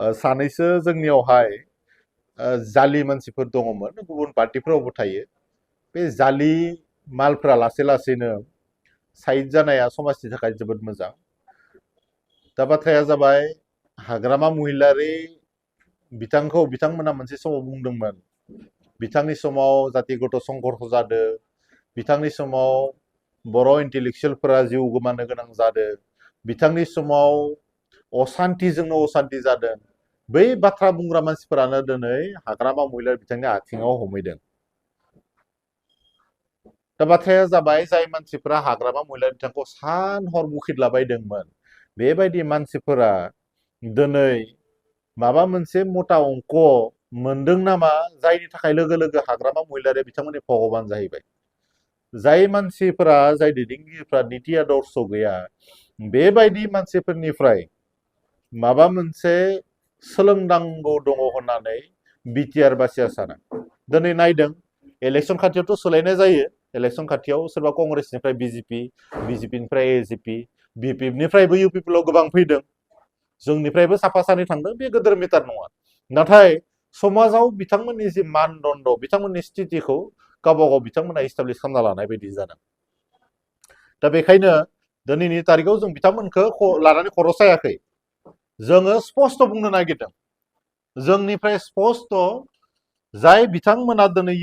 सानैसो जोंनियावहाय जालि मानसिफोर दङमोन गुबुन पार्टिफोरावबो थायो बे जालि मालफ्रा लासै लासैनो साइड जानाया समाजनि थाखाय जोबोद मोजां दा बाथ्राया जाबाय हाग्रामा महिलारि बिथांमोना मोनसे समाव बुंदोंमोन बिथांनि समाव जाति गथ' संघर्ष जादों बिथांनि समाव बर' इन्टेलेक्सुयेलफोरा जिउ गोमानो गोनां जादों बिथांनि समाव असान्तिजोंनो असान्ति जादों बै बाथ्रा बुंग्रा मानसिफोरानो दिनै हाग्रामा महिलारि बिथांनि आथिङाव हमहैदों दा बाथ्राया जाबाय जाय मानसिफोरा हाग्रामा महिलारि बिथांखौ सान हर बुखिदलाबायदोंमोन बेबायदि मानसिफोरा दिनै माबा मोनसे मता अंक मोनदों नामा जायनि थाखाय लोगो लोगो हाग्रामा महिलारि बिथांमोननि भगबान जाहैबाय जाय मानसिफोरा जाय दैदेनगिरिफ्रा निति आदर्श गैया बेबायदि मानसिफोरनिफ्राय माबा मोनसे सोलोंनांगौ दङ होननानै बिटिआर बासिया साना दिनै नायदों इलेक्सन खाथियावथ' सोलायनाय जायो इलेक्सन खाथियाव सोरबा कंग्रेसनिफ्राय बिजेपि बिजेपिनिफ्राय एजेपि बिपिएफनिफ्रायबो इउपिपिएलआव गोबां फैदों जोंनिफ्रायबो साफा सानै थांदों बे गोदोर मेटार नङा नाथाय समाजाव बिथांमोननि जि मानदण्ड बिथांमोननि स्थितिखौ गावबा गाव बिथांमोना इस्टाब्लिश खालामना लानाय बायदि जादों दा बेखायनो दिनैनि तारिखआव जों बिथांमोनखौ लानानै खर' सायाखै जोङो स्पष्ट बुंनो नागिरदों जोंनिफ्राय स्पष्ट जाय बिथांमोना दिनै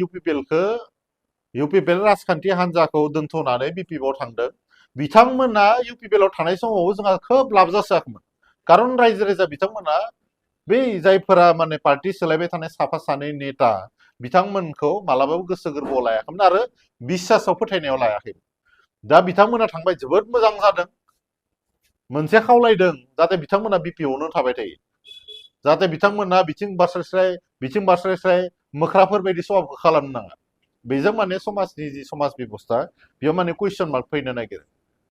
इउपिपिएल राजखान्थि हान्जाखौ दोनथ'नानै बिपिएफआव थांदों बिथांमोना इउपिपिएलआव थानाय समावबो जोंहा खोब लाब जासाखैमोन खारन रायजो राजा बिथांमोना बै जायफोरा माने पार्टी सोलायबाय थानाय साफा सानै नेता बिथांमोनखौ मालाबाबो गोसो गोरबोआव लायाखैमोन आरो बिसासाव फोथायनायाव लायाखैमोन दा बिथांमोना थांबाय जोबोद मोजां जादों मोनसे खावलायदों जाहाथे बिथांमोना बिपिएफआवनो थाबाय थायो जाहाथे बिथांमोना बिथिं बास्रायस्राय मोख्राफोर बायदि सभाबखौ खालामनो नाङा बेजों माने समाजनि जि समाज बेबस्था बेयाव माने कुइसन मार्क फैनो नागिरो